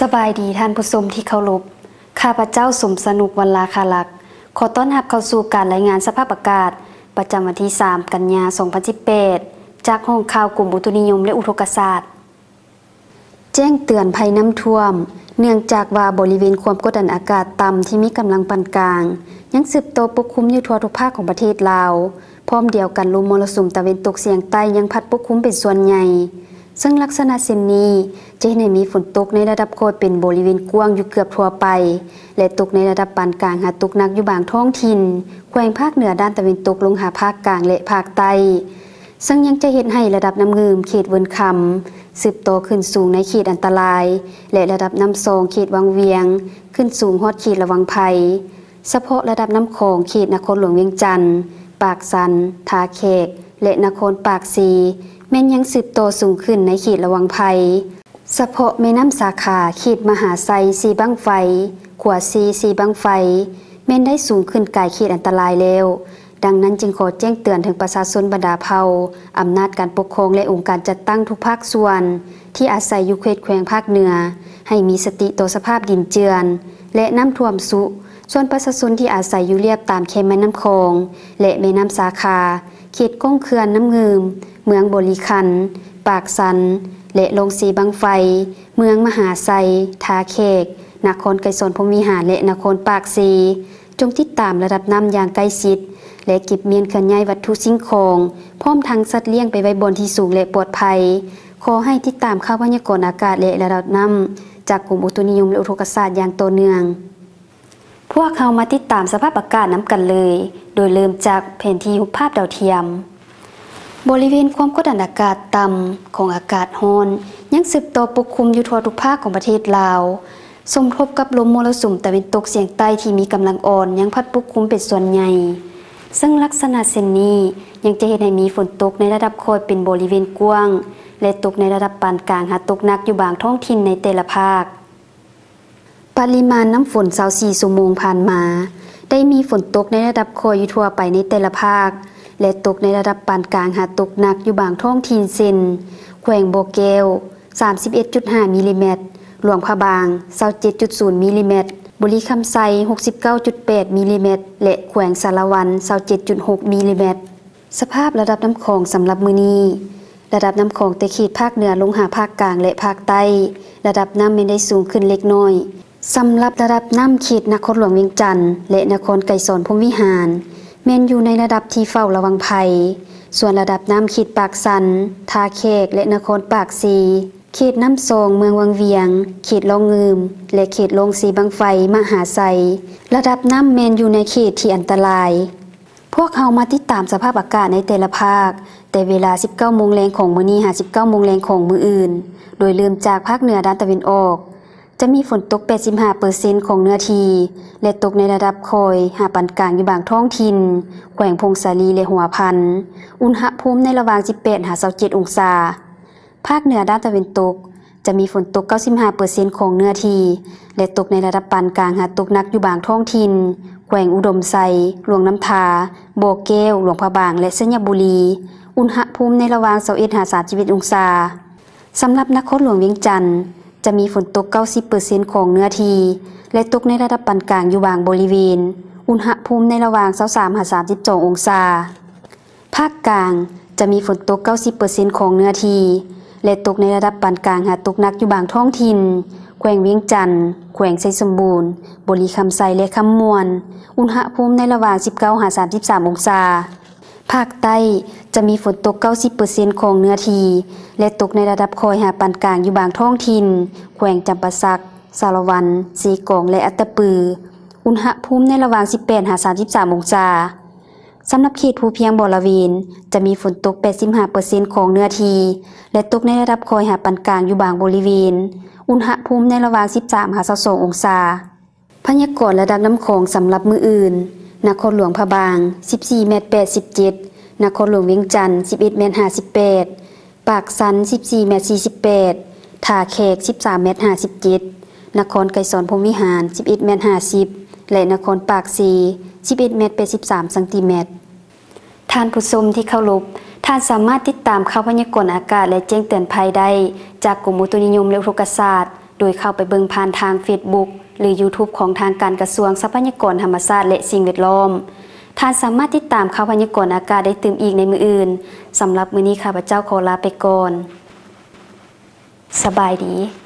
ສະບາຍດີທ່ານຜູ້ຊົມທີ່ເຄົາລົບ. ຂ້າພະເຈົ້າ ສົມສະໜຸກ ວັນລາຄາລັກ ຂໍຕ້ອນຮັບເຂົ້າສູ່ການລາຍງານສະພາບອາກາດ ປະຈຳວັນທີສາມ ກັນຍາ ສອງພັນສິບແປດ ຈາກຫ້ອງຂ່າວກົມອຸຕຸນິຍົມ ແລະ ອຸທົກກະສາດ. ແຈ້ງເຕືອນໄພນ້ຳຖ້ວມ ເນື່ອງຈາກວ່າບໍລິເວນຄວາມກົດດັນອາກາດຕ່ຳທີ່ມີກຳລັງປານກາງ ຍັງສືບຕໍ່ປົກຄຸມຢູ່ທົ່ວທຸກພາກຂອງປະເທດລາວ. ພ້ອມດຽວກັນ, ລົມມໍລະສຸມຕາເວັນຕົກສຽງໃຕ້ຍັງພັດປົກຄຸມເປັນສ່ວນໃຫຍ່, ເຊິ່ງລັກສະນະເຊັ່ນນີ້ຈະເຮັດໃຫ້ມີຝົນຕົກໃນລະດັບຄ່ອຍເປັນບໍລິເວນກວ້າງຢູ່ເກືອບທົ່ວໄປ ແລະ ຕົກໃນລະດັບປານກາງຫາຕົກໜັກຢູ່ບາງທ້ອງຖິ່ນ ແຂວງພາກເໜືອດ້ານຕາເວັນຕົກລົງຫາພາກກາງ ແລະ ພາກໃຕ້. ເຊິ່ງຍັງຈະເຮັດໃຫ້ລະດັບນ້ຳງື່ມເຂດເວີນຄຳ ສືບຕໍ່ຂຶ້ນສູງໃນເຂດອັນຕະລາຍ ແລະ ລະດັບນ້ຳຊອງເຂດວັງວຽງ ຂຶ້ນສູງຮອດເຂດລະວັງໄພ. ສະເພາະລະດັບນ້ຳຂອງເຂດນະຄອນຫຼວງວຽງຈັນ, ປາກຊັນ, ທ່າແຂກ ແລະ ນະຄອນປາກເຊ ແມ່ນຍັງສືບຕໍ່ສູງຂຶ້ນໃນເຂດລະວັງໄພ. ສະເພາະແມ່ນ້ຳສາຂາເຂດມະຫາໄຊ ເຊບັ້ງໄຟ, ຂົວເຊ ເຊບັ້ງໄຟ ແມ່ນໄດ້ສູງຂຶ້ນກາຍເຂດອັນຕະລາຍແລ້ວ. ດັ່ງນັ້ນຈຶ່ງຂໍແຈ້ງເຕືອນເຖິງປະຊາຊົນບັນດາເຜົ່າ, ອຳນາດການປົກຄອງ ແລະ ອົງການຈັດຕັ້ງທຸກພາກສ່ວນ ທີ່ອາໄສຢູ່ເຂດແຂວງພາກເໜືອ ໃຫ້ມີສະຕິຕໍ່ສະພາບດິນເຈື່ອນ ແລະ ນ້ຳຖ້ວມຊຸ. ສ່ວນປະຊາຊົນທີ່ອາໄສຢູ່ລຽບຕາມແຄມແມ່ນ້ຳຂອງ ແລະ ແມ່ນ້ຳສາຂາ, ເຂດກ້ອງເຂື່ອນນ້ຳງື່ມ, ເມືອງບໍລິຄັນ, ປາກຊັນ ແລະ ລ່ອງເຊບັ້ງໄຟ, ເມືອງມະຫາໄຊ, ທ່າແຂກ, ນະຄອນໄກສອນພົມວິຫານ ແລະ ນະຄອນປາກເຊ ຈົ່ງຕິດຕາມລະດັບນ້ຳຢ່າງໃກ້ຊິດ ແລະ ເກັບມ້ຽນເຄື່ອນຍ້າຍວັດຖຸສິ່ງຂອງ ພ້ອມທັງສັດລ້ຽງໄປໄວ້ບ່ອນທີ່ສູງ ແລະ ປອດໄພ. ຂໍໃຫ້ຕິດຕາມຂ່າວພະຍາກອນອາກາດ ແລະ ລະດັບນ້ຳ ຈາກກົມອຸຕຸນິຍົມ ແລະ ອຸທົກກະສາດຢ່າງຕໍ່ເນື່ອງ. ພວກເຮົາມາຕິດຕາມສະພາບອາກາດນຳກັນເລີຍ, ໂດຍເລີ່ມຈາກແຜນທີ່ຮູບພາບດາວທຽມ. ບໍລິເວນຄວາມກົດດັນອາກາດຕ່ຳຂອງອາກາດຮ້ອນ ຍັງສືບຕໍ່ປົກຄຸມຢູ່ທົ່ວທຸກພາກຂອງປະເທດລາວ, ສົມທົບກັບລົມມໍລະສຸມຕາເວັນຕົກສຽງໃຕ້ທີ່ມີກຳລັງອ່ອນ ຍັງພັດປົກຄຸມເປັນສ່ວນໃຫຍ່, ເຊິ່ງລັກສະນະເຊັ່ນນີ້ ຍັງຈະເຮັດໃຫ້ມີຝົນຕົກໃນລະດັບຄ່ອຍເປັນບໍລິເວນກວ້າງ ແລະ ຕົກໃນລະດັບປານກາງຫາຕົກໜັກຢູ່ບາງທ້ອງຖິ່ນໃນແຕ່ລະພາກ. ປະລິມານນ້ຳຝົນ ຊາວສີ່ຊົ່ວໂມງຜ່ານມາ ໄດ້ມີຝົນຕົກໃນລະດັບຄ່ອຍຢູ່ທົ່ວໄປໃນແຕ່ລະພາກ ແລະ ຕົກໃນລະດັບປານກາງຫາຕົກໜັກຢູ່ບາງທ້ອງຖິ່ນ ເຊັ່ນ ແຂວງບໍ່ແກ້ວ ສາມສິບເອັດຈຸດຫ້າມິລລີແມັດ, ຫຼວງພະບາງ ຊາວເຈັດຈຸດສູນມິລລີແມັດ, ບໍລິຄຳໄຊ ຫົກສິບເກົ້າຈຸດແປດມິລລີແມັດ ແລະ ແຂວງສາລະວັນ ຊາວເຈັດຈຸດຫົກມິລລີແມັດ. ສະພາບລະດັບນ້ຳຂອງສຳລັບມື້ນີ້. ລະດັບນ້ຳຂອງແຕ່ເຂດພາກເໜືອລົງຫາພາກກາງ ແລະ ພາກໃຕ້, ລະດັບນ້ຳແມ່ນໄດ້ສູງຂຶ້ນເລັກນ້ອຍ. ສຳລັບລະດັບນ້ຳເຂດນະຄອນຫຼວງວຽງຈັນ ແລະ ນະຄອນໄກສອນພົມວິຫານ ແມ່ນຢູ່ໃນລະດັບທີ່ເຝົ້າລະວັງໄພ. ສ່ວນລະດັບນ້ຳເຂດປາກຊັນ, ທ່າແຂກ ແລະ ນະຄອນປາກເຊ, ເຂດນ້ຳຊອງເມືອງວັງວຽງ, ເຂດລ່ອງງື່ມ ແລະ ເຂດລ່ອງເຊບັ້ງໄຟ ມະຫາໄຊ, ລະດັບນ້ຳແມ່ນຢູ່ໃນເຂດທີ່ອັນຕະລາຍ. ພວກເຮົາມາຕິດຕາມສະພາບອາກາດໃນແຕ່ລະພາກ ແຕ່ເວລາສິບເກົ້າໂມງແລງຂອງມື້ນີ້ຫາສິບເກົ້າໂມງແລງຂອງມື້ອື່ນ, ໂດຍເລີ່ມຈາກພາກເໜືອດ້ານຕາເວັນອອກ ຈະມີຝົນຕົກແປດສິບຫ້າເປີເຊັນຂອງເນື້ອທີ່ ແລະ ຕົກໃນລະດັບຄ່ອຍຫາປານກາງຢູ່ບາງທ້ອງຖິ່ນ ແຂວງຜົ້ງສາລີ ແລະ ຫົວພັນ, ອຸນຫະພູມໃນລະຫວ່າງສິບແປດຫາຊາວເຈັດອົງສາ. ພາກເໜືອດ້ານຕາເວັນຕົກ ຈະມີຝົນຕົກເກົ້າສິບຫ້າເປີເຊັນຂອງເນື້ອທີ່ ແລະ ຕົກໃນລະດັບປານກາງຫາຕົກໜັກຢູ່ບາງທ້ອງຖິ່ນ ແຂວງອຸດົມໄຊ, ຫຼວງນ້ຳທາ, ບໍ່ແກ້ວ, ຫຼວງພະບາງ ແລະ ໄຊຍະບູລີ, ອຸນຫະພູມໃນລະຫວ່າງຊາວເອັດຫາສາມສິບເອັດອົງສາ. ສຳລັບນະຄອນຫຼວງວຽງຈັນ ຈະມີຝົນຕົກເກົ້າສິບເປີເຊັນຂອງເນື້ອທີ່ ແລະ ຕົກໃນລະດັບປານກາງຢູ່ບາງບໍລິເວນ, ອຸນຫະພູມໃນລະຫວ່າງຊາວສາມຫາສາມສິບສອງອົງສາ. ພາກກາງ ຈະມີຝົນຕົກເກົ້າສິບເປີເຊັນຂອງເນື້ອທີ່ ແລະ ຕົກໃນລະດັບປານກາງຫາຕົກໜັກຢູ່ບາງທ້ອງຖິ່ນ ແຂວງວຽງຈັນ, ແຂວງໄຊສົມບູນ, ບໍລິຄຳໄຊ ແລະ ຄຳມ່ວນ, ອຸນຫະພູມໃນລະຫວ່າງສິບເກົ້າຫາສາມສິບສາມອົງສາ. ພາກໃຕ້ ຈະມີຝົນຕົກເກົ້າສິບເປີເຊັນຂອງເນື້ອທີ່ ແລະ ຕົກໃນລະດັບຄ່ອຍຫາປານກາງຢູ່ບາງທ້ອງຖິ່ນ ແຂວງຈຳປາສັກ, ສາລະວັນ, ເຊກອງ ແລະ ອັດຕະປື, ອຸນຫະພູມໃນລະຫວ່າງສິບແປດຫາສາມສິບສາມອົງສາ. ສຳລັບເຂດພູພຽງບໍລະເວນ ຈະມີຝົນຕົກແປດສິບຫ້າເປີເຊັນຂອງເນື້ອທີ່ ແລະ ຕົກໃນລະດັບຄ່ອຍຫາປານກາງຢູ່ບາງບໍລິເວນ, ອຸນຫະພູມໃນລະຫວ່າງສິບສາມຫາຊາວສອງອົງສາ. ພະຍາກອນລະດັບນ້ຳຂອງສຳລັບມື້ອື່ນ, ນະຄອນຫຼວງພະບາງ ສິບສີ່ແມັດແປດສິບເຈັດ, ນະຄອນຫຼວງວຽງຈັນ ສິບເອັດແມັດຫ້າສິບແປດ, ປາກຊັນ ສິບສີ່ແມັດສີ່ສິບແປດ, ທ່າແຂກ ສິບສາມແມັດຫ້າສິບເຈັດ, ນະຄອນໄກສອນພົມວິຫານ ສິບເອັດແມັດຫ້າສິບ ແລະ ນະຄອນປາກເຊ ສິບເອັດແມັດແປດສິບສາມຊັງຕີແມັດ. ທ່ານຜູ້ຊົມທີ່ເຄົາລົບ, ທ່ານສາມາດຕິດຕາມຂ່າວພະຍາກອນອາກາດ ແລະ ແຈ້ງເຕືອນໄພໄດ້ຈາກກົມອຸຕຸນິຍົມ ແລະ ອຸທົກກະສາດ ໂດຍເຂົ້າໄປເບິ່ງຜ່ານທາງ Facebook ຫຼື YouTube ຂອງທາງການກະຊວງຊັບພະຍາກອນທຳມະຊາດ ແລະ ສິ່ງແວດລ້ອມ. ທ່ານສາມາດຕິດຕາມຂ່າວພະຍາກອນອາກາດໄດ້ຕື່ມອີກໃນມື້ອື່ນ. ສຳລັບມື້ນີ້ ຂ້າພະເຈົ້າຂໍລາໄປກ່ອນ. ສະບາຍດີ.